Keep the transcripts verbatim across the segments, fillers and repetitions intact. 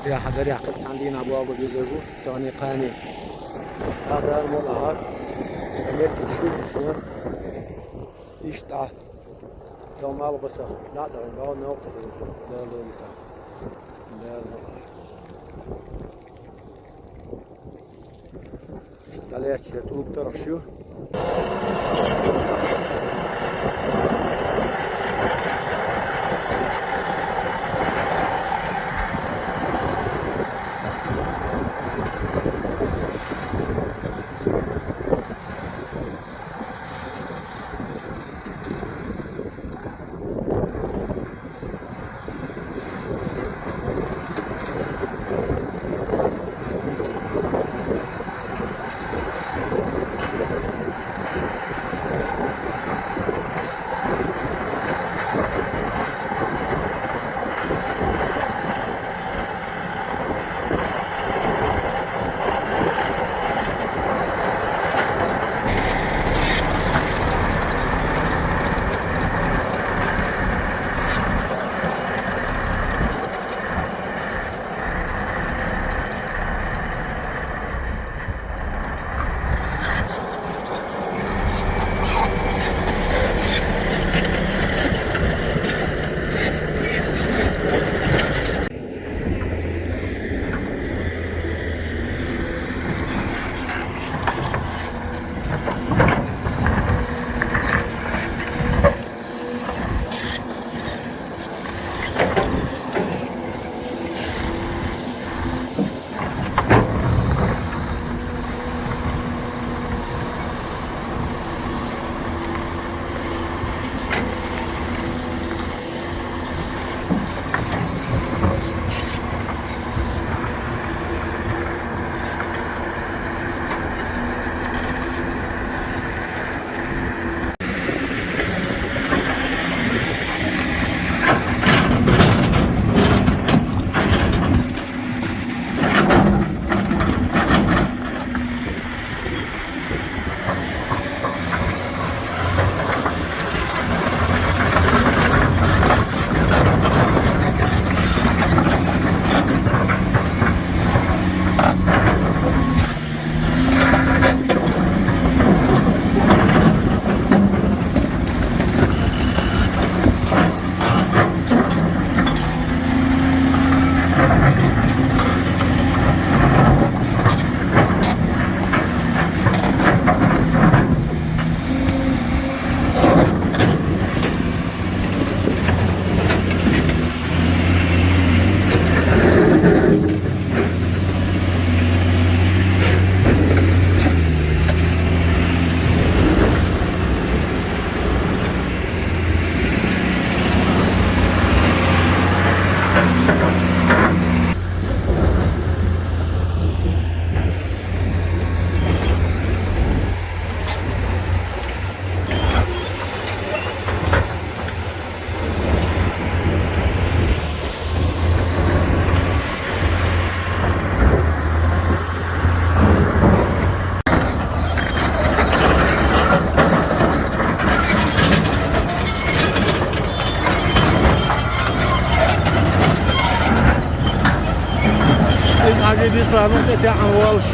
Деррига хьадаре хьакхаччалца дийнахьа боагӀа безаш ба, царна кхане. Ахар мо лахьа, метте шу, иштта. Томал гӀусах дӀа а дахана, баьлла новкъа дӀа а дахана, Дала ловита. Дала ловита. Иштта дӀалаьцача тӀулг тархаш ю. Из хьажи бисла нух тӀе таьӀан волуш.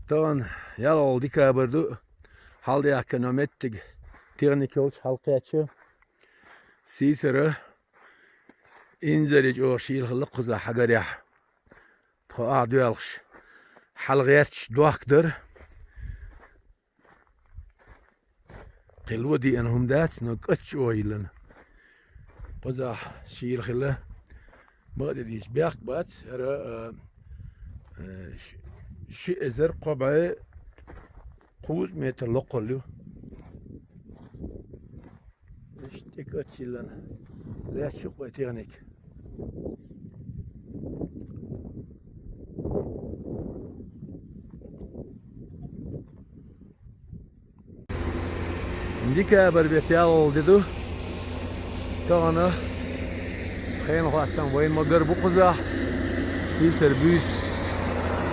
Тахана ялхалгӀа декабрь ду, хьалдаьхкина меттиг техника йолчу хьалакхаьчча, сийсара инзаре чӀогӀа шийла хилла кхузахь хьагарехь. Тхо ахь доьлхуш, хьалагӀерташ дохк дара. Кхин ло деана хӀума дац, но кӀатча чӀогӀа йиллина. Кхузахь шийла хилла. Бакъдерг дийцича, бехк бац, хӀара, а, а, ш-, ши эзар кхо бӀе кхузткъа метр локхалла ю. Иштта тӀе кӀатча йиллина. Лаьтташ ю-кх вай техника. Декабрь бетта ялхалгӀа де ду. Тахана хенахоттам вайна ма-гарра бу кхузахь. Сийсара буьйса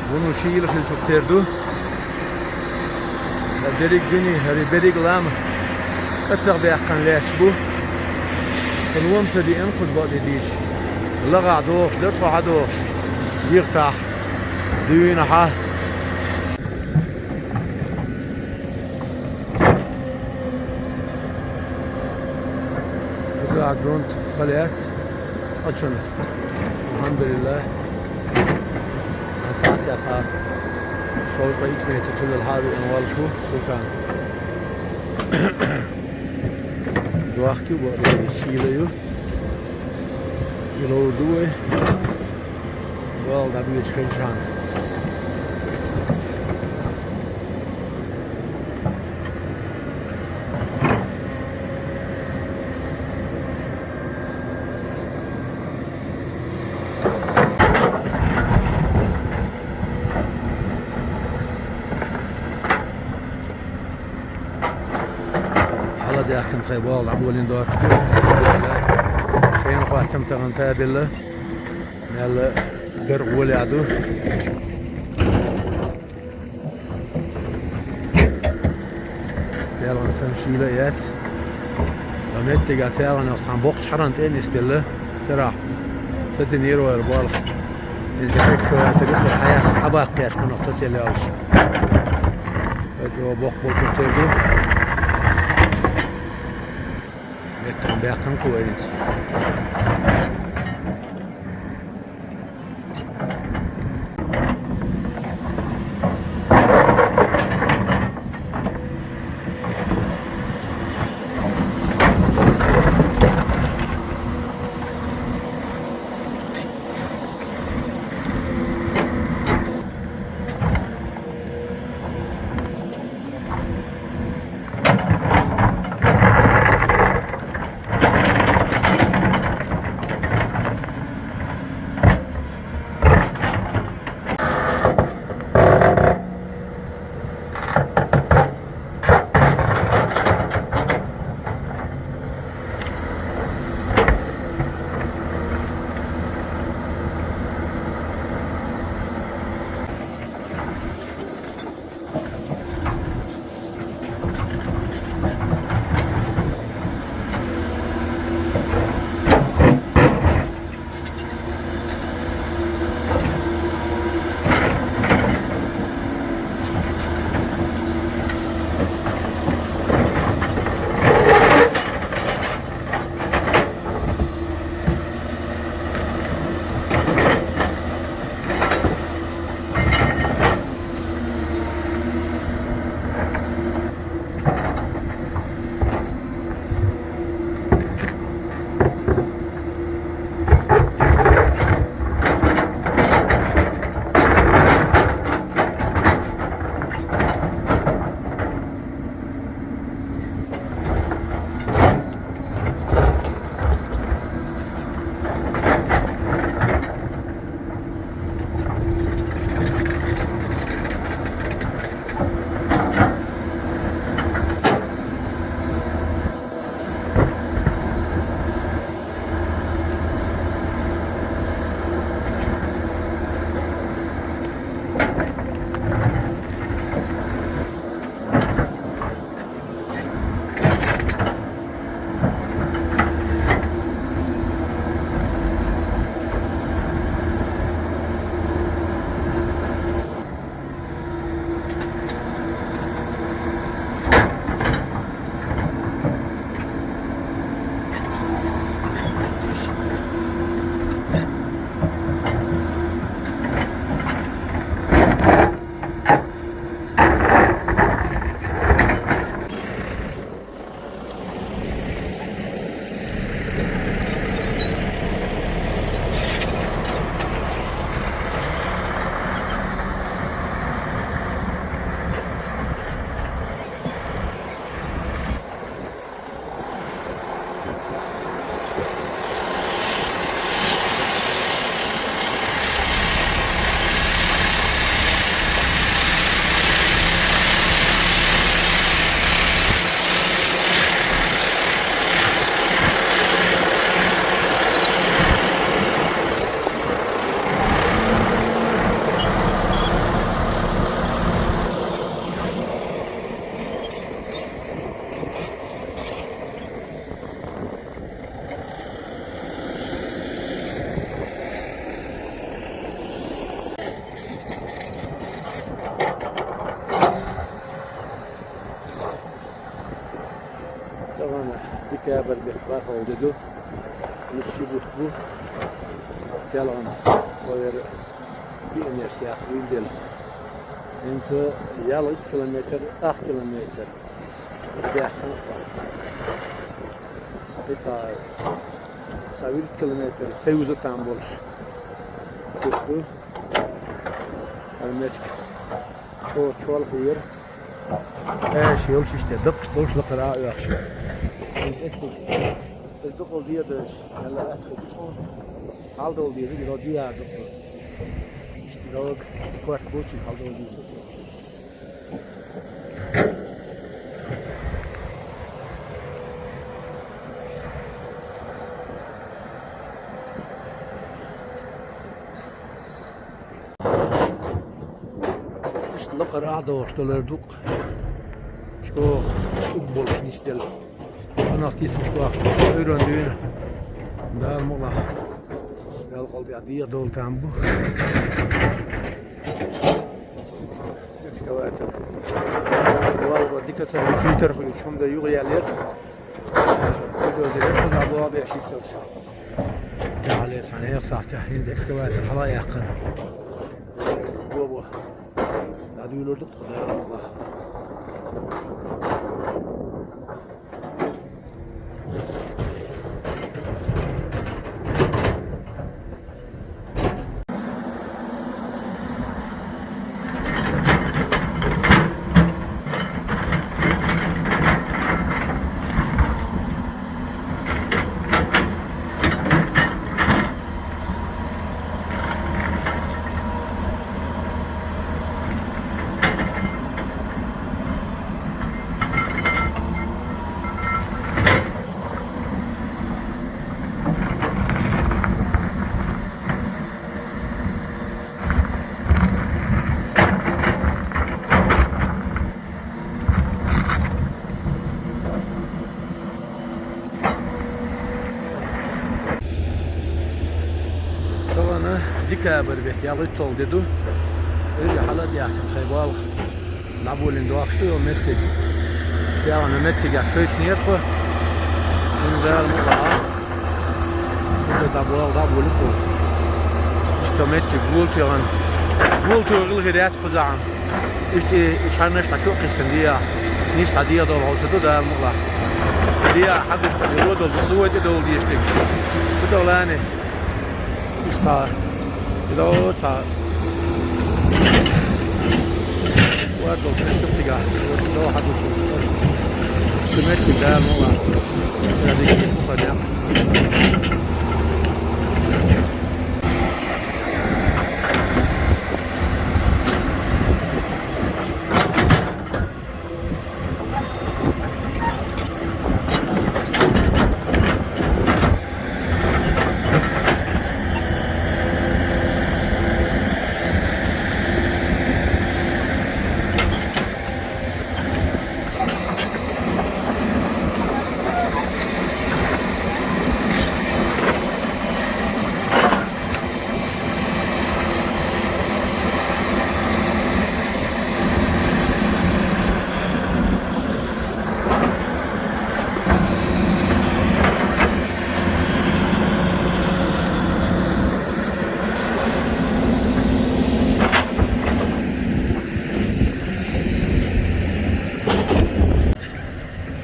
вуно шийла хиллачух тера ду. Ткъа дерриг а дуьне, хӀара берриг а лам кӀацах баьккхина лаьтташ бу. Кхин вон ца деана кхуза, бакъдерг дийцича. ЛагӀахь дохуш дара тхо хьадохуш. Йихтахь, дуьйнахьа. Кхузахь грунт ха лаьцна цкъачунна. Алхьамдулиллахь. Сан сахьтехь шовзткъе итт метр хиллал хьа а веана воллуш ву Султан. Дохк ю, бакъдерг дийцича, шийла ю. И ловр ду вай. Вала дӀабоьдуш хилчахьана. Хьаладаьхкина тхайн болх дӀаболийна доцург. Шена хоттам тахана табелла. Мел гар гӀолехь ду. Селхана санна шийла а яц. Ткъа меттигехь селхана цхьана боккхачу хьаран тӀе а нисделла. Сарахь сацийнера вара болх. Иза экскаватор ю, хьаяхьа, хьабаккха кхаьчна кхунах тасаелла йолуш. Ткъа чӀогӀа боккха болчух тера ду. Меттан баьккхина кху вайца. Декабрь бетт бархӀалгӀа де ду. Нуьцкъи бутт бу. Селгана, ойра, биънеш яхъ вилдел. ХӀинца ялх итт километр, ах километр баьхкина. ХӀинца цхьа вирд километр Союза там болуш. Бутт бу. Ара меттиг. Чо-, чолхе яра. Аша йолуш иштта даккхаш долуш лакхара а оьхуш. ХӀинца эцциг. Иза дукхал дедаш, аьлла, атта дукхал. Хьалдовла деза, и дӀо дийр дукхал. Иштта дӀо корта бучи хьалдовла деза. Иштта лакхара ахь дохуш долу дукха. ЧӀогӀа тӀуг болуш нисделла. Къонах тийсаш вахта, Ӏуьйранна дуьйна. Дала мукъ лахь. Далла кхалдех дегӀан дола там бу. Экскаватор. Валва дика ца фильтр хуьлуш, хӀума дан юха яьллера. Бульдозер кхузахь боху беш йицалц. Тахьале цхьана нехан сахьтехь хӀинца экскаватор хьала а яьккхина. Бобо. ДӀадуьйлур ду тхо, Дала мукъ лахь. Тахана декабрь бетт, ялх итт де ду. Ира хьала а даьхкина тхайн болх. ДӀаболийна дохуш ду йолу меттиг. Селгана меттигехь шайчунера тхо. ХӀинца Дала мукъ лахь. ХӀинца дӀаболу, дӀаболу тхо. Иштта меттиг гултегӀан. ГултегӀан гӀила хир яц кхузахь. Иштта и, и шаннаш дӀа чу а кхиссина дехьа. Нис дӀа дегӀан долу хьовса ду Дала мукъ лахь. Дехьа хьагуш тӀе, и ло долу, сувай тӀе долу дешниг. Ду долу лани. Иштта цхьа. Ило цхьа. Вадал шайчу тӀигахь. Дохьа душу. Шу меттиг Дала мукъ лахь. Я дикиш мукъа дем.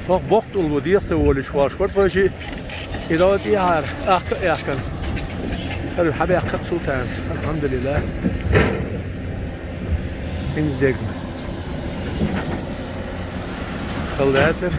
ХӀокху боккха тӀулго дехьа ца волуьйтуш вахаш вара вайши, и дӀо тӀехьара ахка а аьхкина. ХӀара хьабаьккхира Султанца, алхьамдулиллахӀ. ХӀинца дегна. Хала дацара.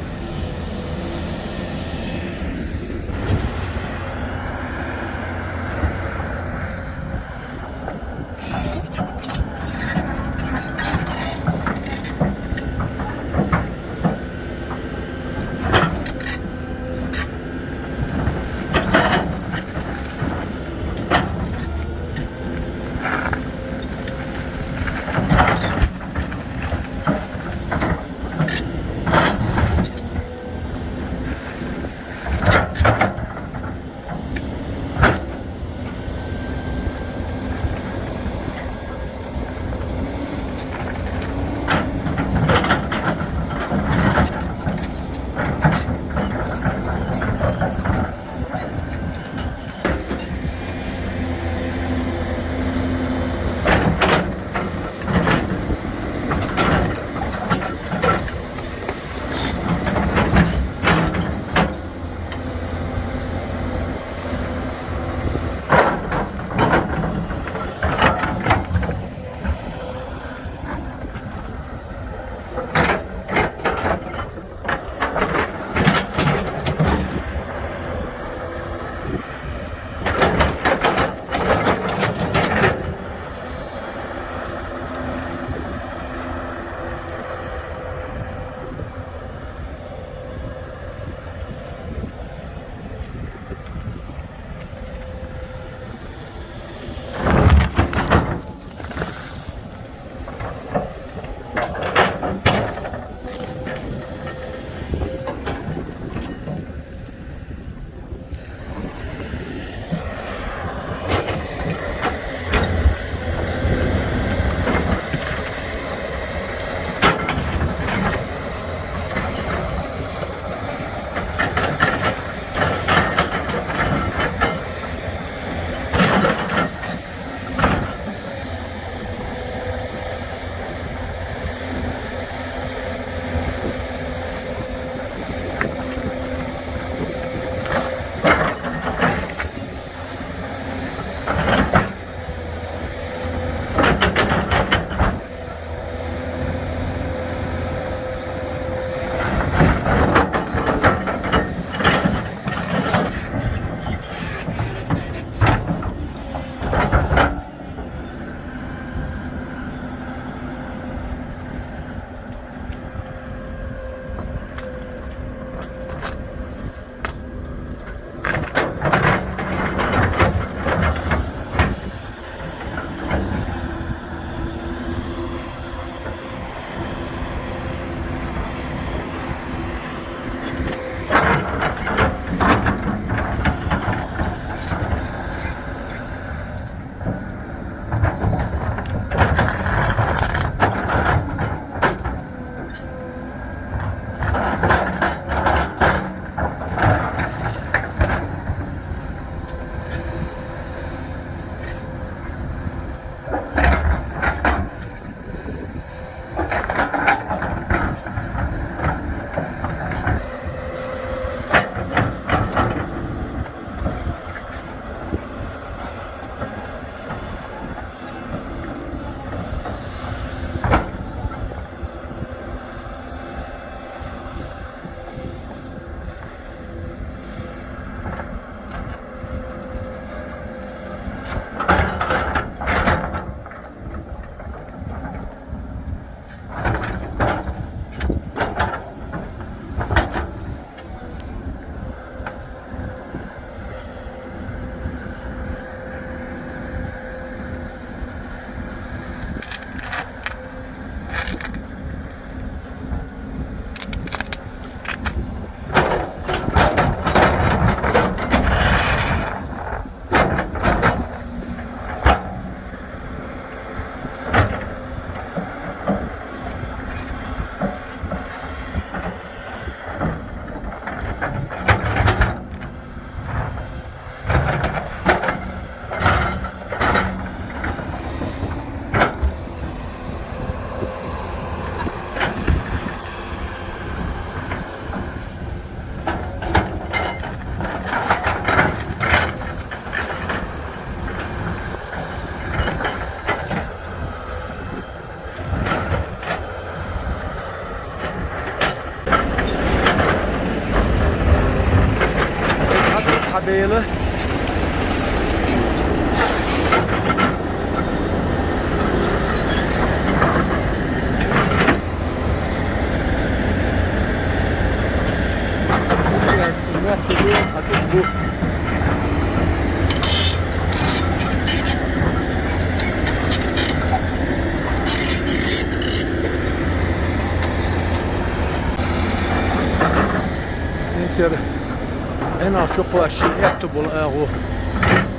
Плащ япту бол агу.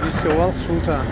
Иссе вал султан.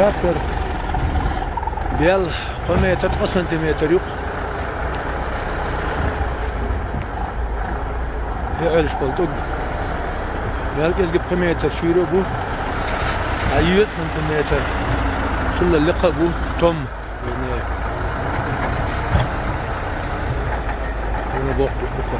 Трактор бел кхо метр, кхо сантиметр юкъ. Э, элш болду. Бел кӀезиги кхо метр шуьйре бу. А юьз сантиметр. Лекха бу том. Вене. Вене бохту буху.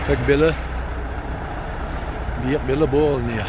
Так беле, бийик беле болныя.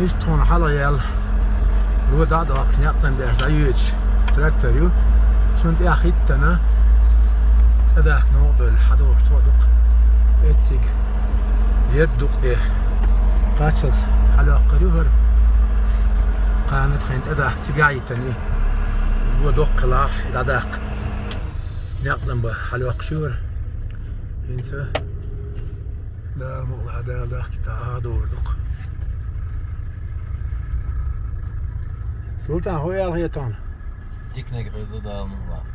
Иштта тхона хьалха яьлла, ло дӀа а доккхуш, некъ тӀам беш дӀайоьдуш трактор ю. Цунна тӀехь хӀиттана цӀа дахка новкъа довла хьадогӀуш тхо а ду-кх. Эццига ерг ду-кх тӀе. Кхаччалц хьалйоккхур ю хӀара. Кхана тхайна тӀадахка цигахь а йиттана и. Ло доккха хилахь, и дӀадаккха. Некъ тӀам бан хьалйоккхуш ю хӀара. ХӀинца Дала мукъ лахь, Дала дахкийтахь, хьадогӀур ду-кх. Султан, хӀун аьлла хета хьуна? Диканиг хир ду, Дала мукъ лахь.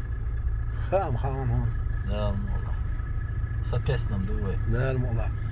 Хаам хьуна хьуна. Дала мукъ лахь. Са тесна-м ду вай. Дала мукъ лахь.